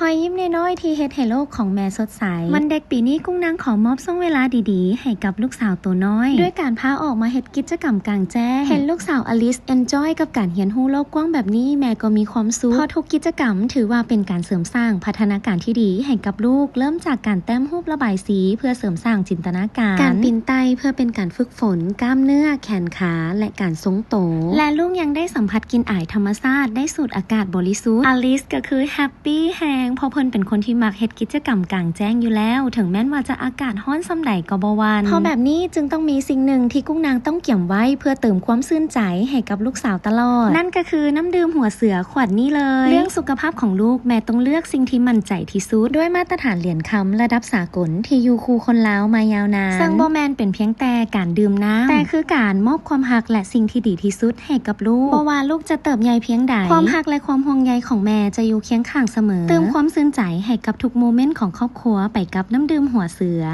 ຮອຍຍິ້ມນ້ອຍໆທີ່ເຮັດໃຫ້ໂລກຂອງແມ່ສົດໃສ. ວັນເດັກປີນີ້ ກຸ້ງນາງຂໍມອບຊ່ວງເວລາດີໆໃຫ້ກັບລູກສາວໂຕນ້ອຍ ດ້ວຍການພາອອກມາເຮັດກິດຈະກຳກາງແຈ້ງ. ເຫັນລູກສາວອາລິສເອັນຈອຍກັບການຮຽນຮູ້ໂລກກວ້າງແບບນີ້ ແມ່ກໍມີຄວາມສຸກ ເພາະທຸກກິດຈະກຳຖືວ່າເປັນການເສີມສ້າງພັດທະນາການທີ່ດີໃຫ້ກັບລູກ, ເລີ່ມຈາກການແຕ້ມຮູບລະບາຍສີເພື່ອເສີມສ້າງຈິນຕະນາການ, ການປີນໄຕ່ເພື່ອເປັນການຝຶກຝົນກ້າມເນື້ອ, ແຂນຂາ ແລະ ການຊົງໂຕ ແລະ ລູກຍັງໄດ້ສຳຜັດກິ່ນອາຍທຳມະຊາດ, ໄດ້ສູດອາກາດບໍລິສຸດ. ອາລິສກໍຄືແຮັບ ປີແຮງ ເພາະເພິ່ນເປັນຄົນທີ່ມັກເຮັດກິດຈະກຳກາງແຈ້ງຢູ່ແລ້ວ, ເຖິງແມ່ນວ່າຈະອາກາດຮ້ອນສ່ຳໃດກໍບໍ່ຫວັ່ນ. ເພາະແບບນີ້ຈຶ່ງຕ້ອງມີສິ່ງໜຶ່ງທີ່ກຸ້ງນາງຕ້ອງກຽມໄວ້ເພື່ອເຕີມຄວາມຊື່ນໃຈໃຫ້ກັບລູກສາວຕະຫຼອດ. ນັ້ນກໍຄືນ້ຳດື່ມຫົວເສືອຂວດນີ້ເລີຍ. ເລື່ອງສຸຂະພາບຂອງລູກ ແມ່ຕ້ອງເລືອກສິ່ງທີ່ໝັ້ນໃຈທີ່ສຸດ ດ້ວຍມາດຕະຖານຫຼຽນຄຳລະດັບສາກົນທີ່ຢູ່ຄູ່ຄົນລາວມາຍາວນານ, ເຊິ່ງບໍ່ແມ່ນເປັນພຽງແຕ່ການດື່ມນ້ຳ, ແຕ່ຄືການມອບຄວາມຮັກ ແລະ ສິ່ງທີ່ດີທີ່ສຸດໃຫ້ກັບລູກ. ບໍ່ວ່າລູກຈະເຕີບໃຫຍ່ພຽງໃດ, ຄວາມຮັກ ແລະ ຄວາມຫ່ວງໃຍຂອງແມ່ຈະຢູ່ຄຽງຂ້າງສະເໝີ, ເຕີມຄວາມຊື່ນໃຈໃຫ້ກັບທຸກໂມເມັນຂອງຄອບຄົວໄປກັບນ້ຳດື່ມຫົວເສືອ.